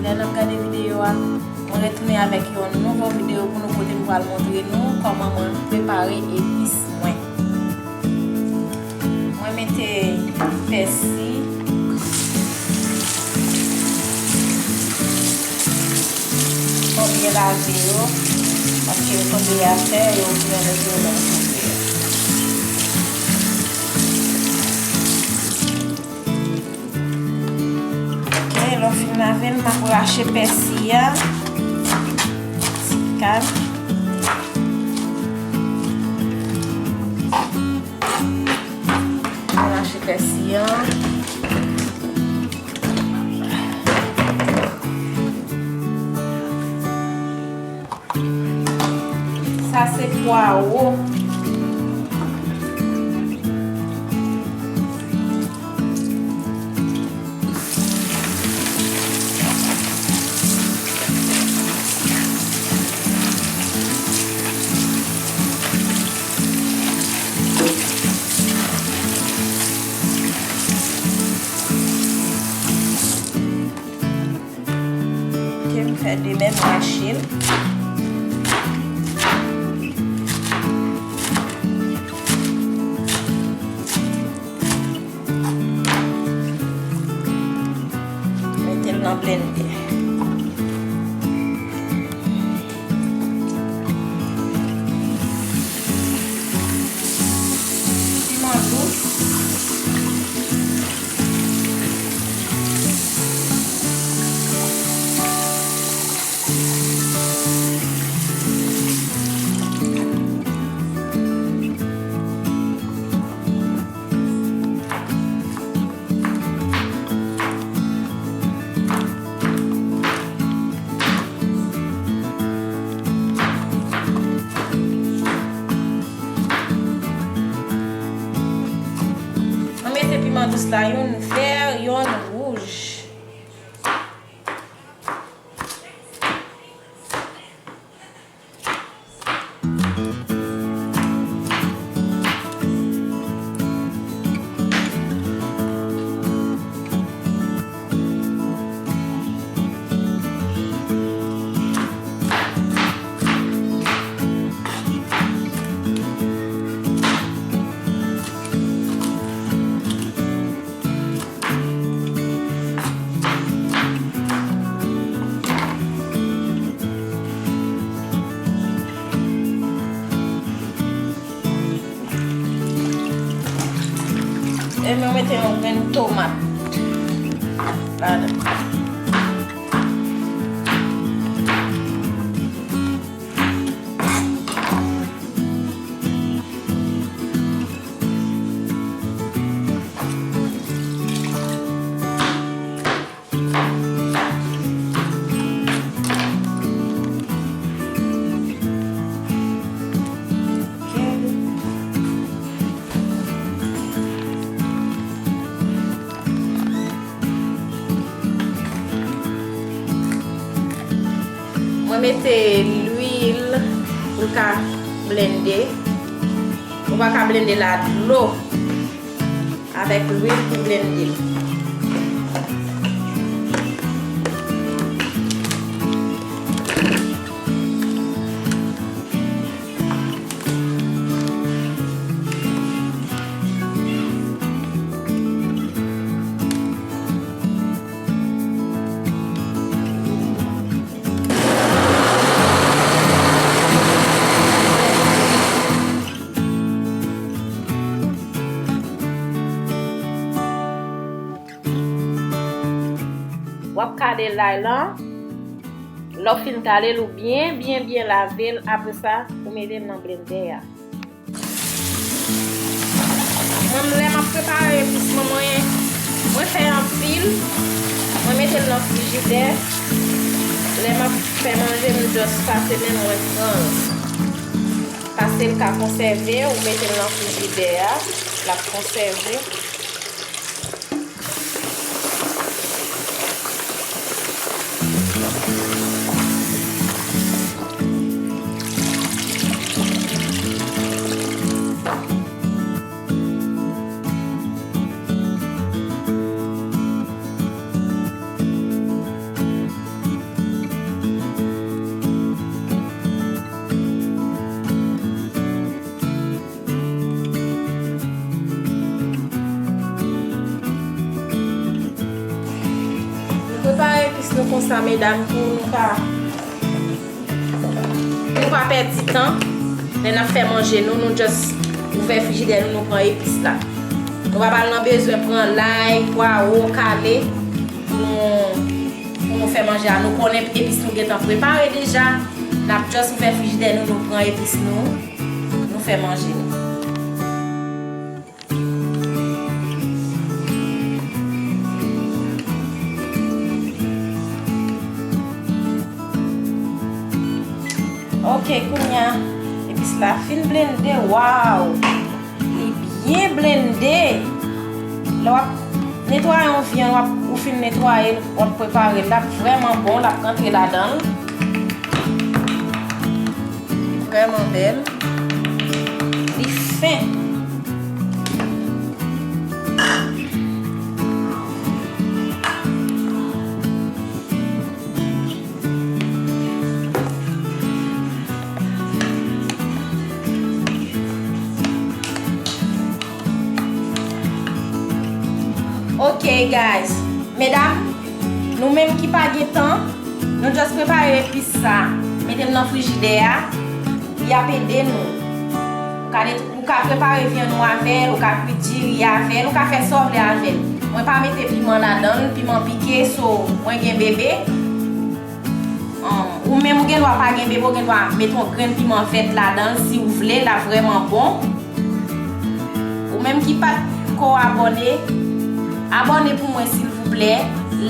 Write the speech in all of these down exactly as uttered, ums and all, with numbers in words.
Lè n ap gade videyo a, mwen retounen avèk yon nouvo videyo pou nou kote m pral montre nou kòman mwen prepare epis mwen. Mwen mete pèsi, mwen byen lave yo, paske yo tonbe atè, yo byen lave yo nan tonbe. Ok, lè w fin lave l, m ap rache pèsi a. Ti kal. M rache pèsi a. Sa se pwawo. Ok, m fè de men m rache l. Mete l nan blendè. Piman dous. Mwen mete piman dous la, youn vè, youn wouj. Epi mwen mete yon grenn tomat ladan. Mwen mete lwil pou l ka blende. Ou pa ka blende l a dlo. Avèk lwil pou blende l. W ap kale lay lan. Lè w fin kale l, ou byen, byen, byen lave l. Apre sa, ou mete l nan blendè a. Mwen, lè m ap prepare epis mwen, mwen, mwen fè anpil. Mwen mete l nan frijidè. Lè m ap fè manje, m just pase men mwen pran l. Paske l ka konsève, ou mete l nan frijidè a, l ap konsève. Konsa, medam, pou nou pa, nou pa pèdi tan. Lè n ap fè manje nou, nou just ouvè frijidè nou, nou pran epis la. Nou pa pral nan bezwen pran lay, pwawo, kale pou nou, pou nou fè manje a. Nou konnen epis nou gentan prepare deja. N ap just ouvè frijidè nou, nou pran epis nou, nou fè manje nou. Ok, kounye a, epis la fin blende, waw! Li byen blende. Lè w ap netwaye yon vyann, w ap, ou fin netwaye l, w ap prepare l, l ap vrèman bon, l ap rantre ladan l. Li vrèman bèl. Li fen. Ok, guys. Medam, nou menm ki pa gen tan, nou just prepare epis sa, mete l nan frijidè a, li ap ede nou. Ou ka net-, ou ka prepare vyann ou avè l, ou ka kwit diri avè l, ou ka fè sa w vle avè l. Mwen pa mete piman ladan l, piman pike, so mwen gen bebe. Um, ou menm ou gen dwa pa gen bebe, ou gen dwa met yon grenn piman vèt ladan l si w vle, l ap vrèman bon. Ou menm ki pa t ko abòne, abòne pou mwen silvouplè,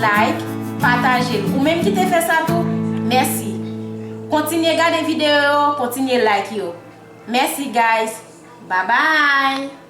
like, pataje l. Ou menm ki te fè sa tou, mèsi. Kontinye gade videyo yo, kontinye like yo. Mèsi guys. Bye bye.